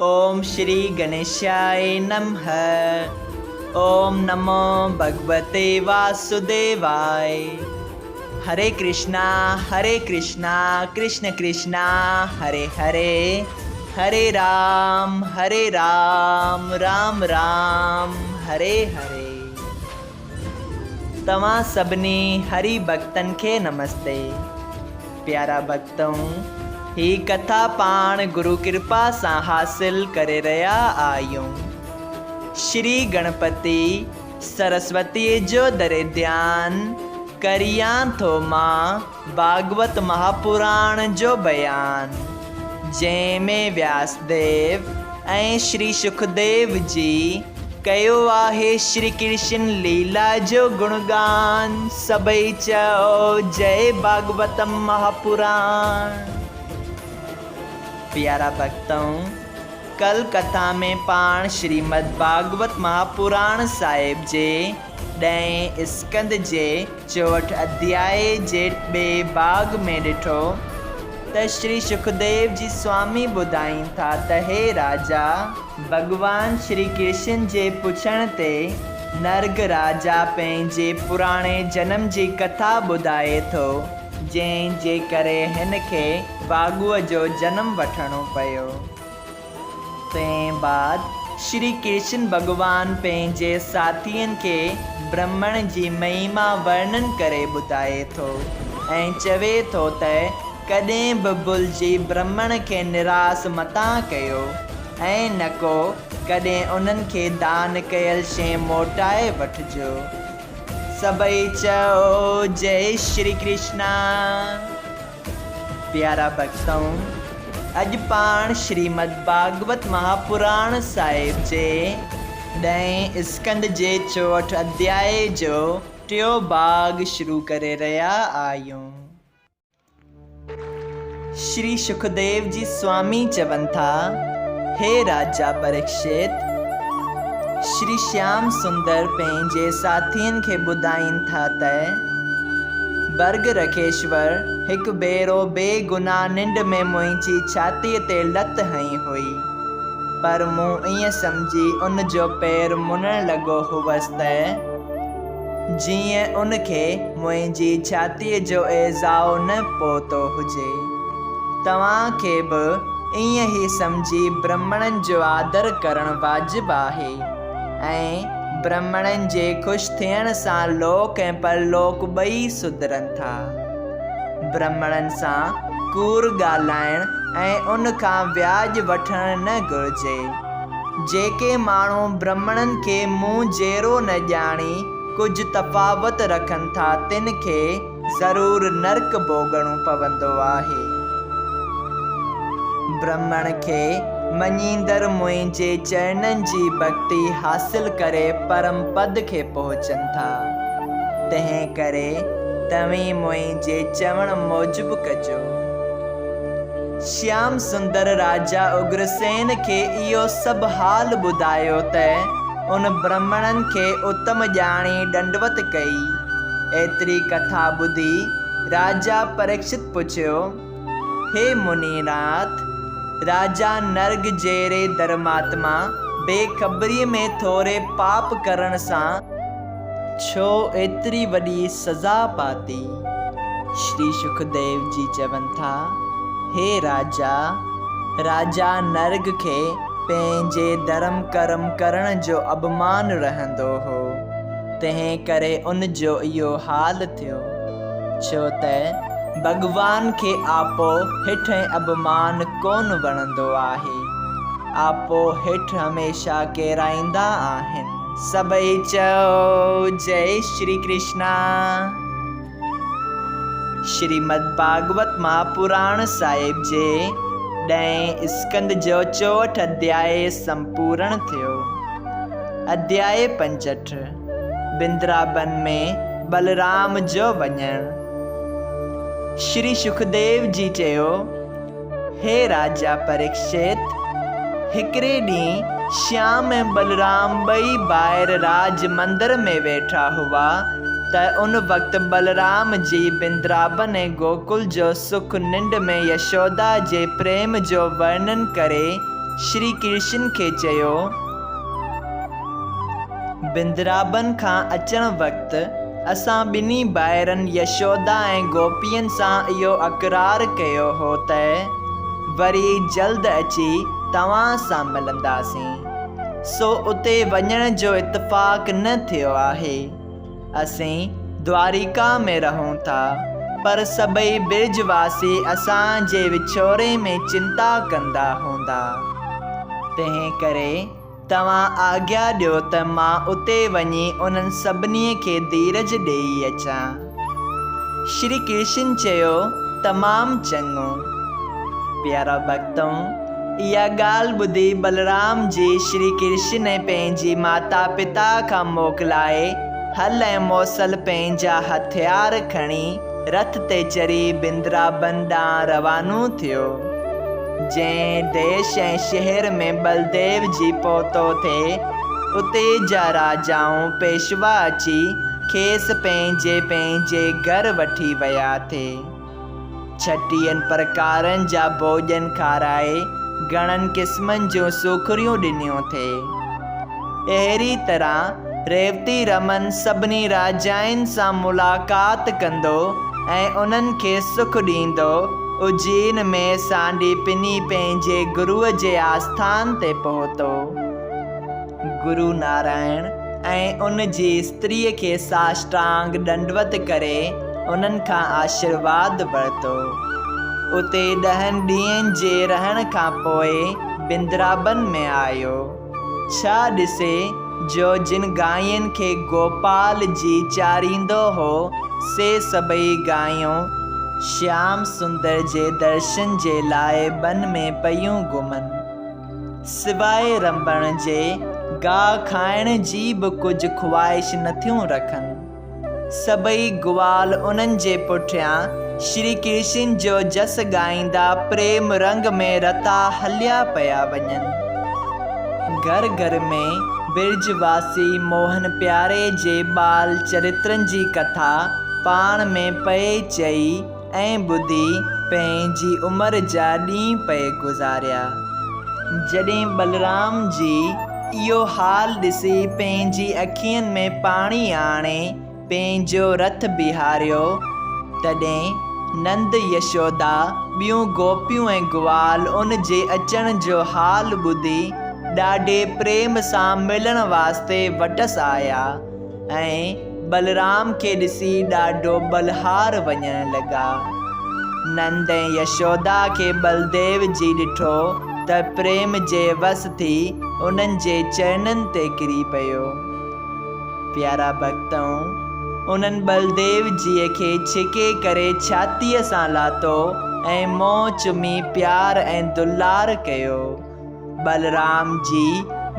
اوم شري گڻيشاء نمھ اوم نمو ڀڳوتي واسوديواء هري ڪرشنا هري ڪرشنا ڪرشن ڪرشنا هري هري هري رام هري رام رام رام هري هري. توهان سڀني هري ڀڳتن کي نمستي. پيارا ڀڳتؤ! هي ڪٿا پاڻ گرو ڪرپا سان حاصل ڪري رهيا آهيون. شري گڻپتي سرسوتيء جو دري ڌيان ڪريان ٿو مان ڀاڳوت مهاپراڻ جو بيان، جنهن ۾ وياس ديو ۽ شري شڪديو جي ڪيو آهي شري ڪرشن ليلا جو گڻگان، سڀئي چئو جئي ڀاڳوتم مهاپراڻ. پيارا ڀڳتؤ! ڪل ڪٿا ۾ پاڻ شريمد ڀاڳوت مهاپراڻ صاحب جي ڏهين اسڪنڌ جي چوهٺ اڌيائي جي ٻئي ڀاڳ ۾ ڏٺو ته شري شڪديو جي سوامي ٻڌائين ٿا ته هي راجا! ڀڳوان شري ڪرشن جي پڇڻ تي نرگ راجا پنهنجي پراڻي جنم جي ڪٿا ٻڌائي ٿو، جنهن جي ڪري هن کي واڳوء جو جنم وٺڻو پيو. تنهن بعد شري ڪرشن ڀڳوان پنهنجي ساٿين کي برهمڻ جي مهيما ورڻن ڪري ٻڌائي ٿو ۽ چوي ٿو ته ڪڏهن به ڀلجي برهمڻ کي نراس متان ڪيو ۽ نه ڪو ڪڏهن انهن کي دان ڪيل شيء موٽائي وٺجو. سڀئي چئو جئي شري ڪرشنا. پيارا ڀڳتؤ! اڄ پاڻ شريمد ڀاڳوت مهاپراڻ صاحب جي ڏهين اسڪنڌ جي چوهٺ اڌيائي جو ٽيون ڀاڳ شروع ڪري رهيا آهيون. شري شڪديو جي سوامي چون ٿا، هي راجا پريڪشت! شري شيام سندر پنهنجي ساٿين کي ٻڌائين ٿا ته، برگ رکيشور هڪ ڀيرو بي گناهه ننڊ ۾ منهنجي ڇاتيء تي لت هنئي هئي، پر مون ائين سمجهي ان جو پير منڻ لڳو هوس ته جيئن ان کي منهنجي ڇاتيء جو ايذاء نه پهتو هجي. توهان کي به ائين ئي سمجهي برهمڻن جو آدر ڪرڻ واجب آهي ۽ برهمڻن جي خوش ٿيڻ سان لوڪ ۽ پرلوڪ ٻئي سڌرن ٿا. برهمڻن سان ڪوڙ ڳالهائڻ ۽ ان کان وياڄ وٺڻ نه گهرجي. جيڪي ماڻهو برهمڻن کي مون جهڙو نه ڄاڻي ڪجهه تفاوت رکن ٿا تن کي ضرور نرڪ ڀوڳڻو پوندو آهي. برهمڻ کي مڃيندڙ منهنجي چرڻن جي ڀڳتي حاصل ڪري پرم پد کي پهچن ٿا. تنهن ڪري توهين منهنجي چوڻ موجب ڪجو. شيام سندر راجا اگرسين کي اهو سڀ حال ٻڌايو ته ان برهمڻن کي اتم ڄاڻي ڏنڊوت ڪئي. ايتري ڪٿا ٻڌي راجا پريڪشت پڇيو، هي منيناٿ! راجا نرگ جهڙي ڌرماتما بي خبريء ۾ ٿوري پاپ ڪرڻ سان ڇو ايتري وڏي سزا پاتي؟ شري شڪديو جي چون ٿا، هي راجا! راجا نرگ کي پنهنجي ڌرم ڪرم ڪرڻ جو اڀمان رهندو هو. تنهن ڪري ان جو اهو حال ٿيو، ڇو ته ڀڳوان کي آپو هٺ ۽ اڀمان ڪونه وڻندو آهي. آپو هٺ هميشه ڪيرائيندا آهن. سڀئي چئو جئي شري ڪرشنا. شريمد ڀاڳوت مهاپراڻ صاحب جي ڏهين اسڪنڌ جو چوهٺ اڌيائي سمپورڻ ٿيو. اڌيائي 65، بندرابن ۾ بلرام جو وڃڻ. شري شڪديو جي چيو، هي راجا پريڪشت! هڪڙي ڏينهن شيام ۽ بلرام ٻئي ڀائر راج مندر ۾ ويٺا هئا ته ان وقت بلرام جي بندرابن ۽ گوڪل جو سک ننڊ ۾ يشودا جي پريم جو ورڻن ڪري شري ڪرشن کي چيو. بندرابن کان اچڻ وقت اسان ٻنهي ڀائرن يشودا ۽ گوپين سان اهو اقرار ڪيو هو ته وري جلد اچي توهان سان ملنداسين. سو اتي وڃڻ جو اتفاق نه ٿيو آهي. اسين دواريڪا ۾ رهون ٿا، پر سڀئي برج واسي اسان جي وڇوڙي ۾ چنتا ڪندا هوندا. تنهن ڪري توهان آگيا ڏيو ته مان اتي وڃي انهن سڀني کي ڌيرج ڏيئي اچان. شري ڪرشن چيو، تمام چڱو. پيارا ڀڳتؤ! اها ڳالهه ٻڌي بلرام جي شري ڪرشن ۽ پنهنجي ماتا پتا کان موڪلائي هل ۽ موصل پنهنجا هٿيار کڻي رٿ تي چڙهي بندرابن ڏانهن روانو ٿيو. جنهن ديش ۽ شهر ۾ ٻلديو جي پهتو ٿي، اتي جا راجائون پيشوا اچي کيس پنهنجي پنهنجي گهر وٺي ويا ٿي. ڇٽيهن پرڪارن جا ڀوڄن کارائي گهڻن قسمن جون سوکڙيون ڏنيون ٿي. اهڙي طرح ريوتي رمن سڀني راجائن سان ملاقات ڪندو ۽ انهن کي سک ڏيندو اجين ۾ سانڊي پني پنهنجي گروء جي آسٿان تي پهتو. گرو نارائڻ ۽ ان جي استريء کي ساشٽانگ ڏنڊوت ڪري انهن کان آشرواد ورتو. اتي ڏهن ڏينهن جي رهڻ کان پوء بندرابن ۾ آيو. ڇا ڏسي جو جن گائين کي گوپال جي چاريندو هو، سي سڀئي گايون شيام سندر جي درشن جي لاء بن ۾ پيون گهمن. سواء رنبڻ جي، گاهه کائڻ جي به ڪجهه خواهش نٿيون رکن. سڀئي گوال انهن جي پٺيان شري ڪرشن جو جس ڳائيندا پريم رنگ ۾ رتا هليا پيا وڃن. گهر گهر ۾ برج واسي موهن پياري جي ٻال چرترن جي ڪٿا پاڻ ۾ پئي چئي ۽ ٻڌي پنهنجي عمر جا ڏينهن پئي گذاريا. جڏهن بلرام جي اهو حال ڏسي پنهنجي اکين ۾ پاڻي آڻي پنهنجو رٿ بيهاريو، تڏهن نند يشودا، ٻيون گوپيون ۽ گوال ان جي اچڻ جو حال ٻڌي ڏاڍي پريم سان ملڻ واسطي وٽس آيا. ۽ بلرام کي ڏسي ڏاڍو ٻلهار وڃڻ لڳا. نند ۽ يشودا کي ٻلديو جي ڏٺو ته پريم جي وس ٿي انهن جي چرنن تي ڪري پيو. پيارا ڀڳتؤ! انهن ٻلديو جيء کي ڇڪي ڪري ڇاتيء سان لاتو ۽ منهن چمي پيار ۽ دلار ڪيو. بلرام جي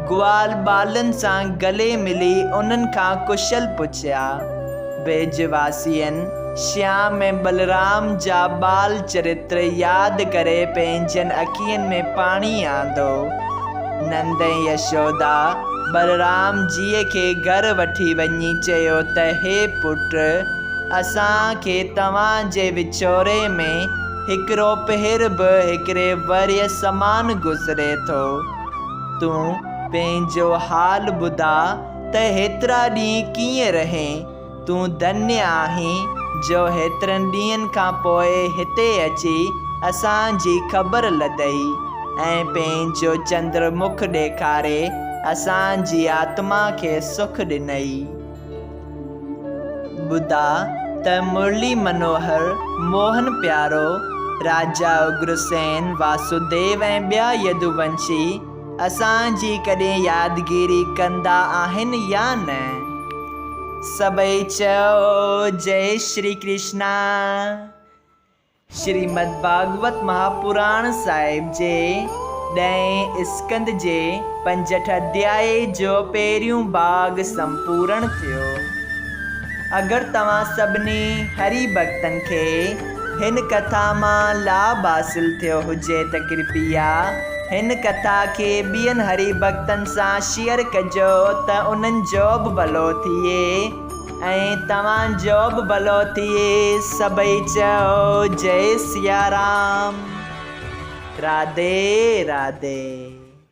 گوال ٻالن سان گلي ملي انهن کان ڪشل پڇيا. برج واسين شيام ۽ بلرام جا ٻال چرتر ياد ڪري پنهنجن اکين ۾ پاڻي آندو. نند ۽ يشودا بلرام جيء کي گهر وٺي وڃي چيو ته هي پٽ! اسان کي توهان جي وڇوڙي ۾ هڪڙو پهر به هڪڙي ورهيه سمان گذري ٿو. تون پنهنجو حال ٻڌاء ته هيترا ڏينهن ڪيئن رهين؟ تون ڌنيه آهين جو هيترن ڏينهن کان پوء هتي اچي اسان جي خبر لڌئي ۽ پنهنجو چندر مک ڏيکاري اسان جي آتما کي سک ڏنئي. ٻڌاء ته مرلي منوهر، موهن پيارو، راجا اگرسين، واسوديو ۽ ٻيا يدوونشي اسان جي ڪڏهن يادگيري ڪندا آهن يا نه؟ سڀئي چئو جئي شري ڪرشنا. شريمد ڀاڳوت مهاپراڻ صاحب جي ڏهين اسڪنڌ جي 65 اڌيائي جو پهريون ڀاڳ سمپورڻ ٿيو. اگر توهان سڀني هري ڀڳتن کي هن ڪٿا مان لاڀ حاصل ٿيو هجي ته ڪرپيا هن ڪٿا کي ٻين هري ڀڳتن سان شيئر ڪجو ته انهن جو به ڀلو ٿئي. ۽ توهان جو به ڀلو ٿئي سڀئي چئو جئي سيارام راڌي راڌي.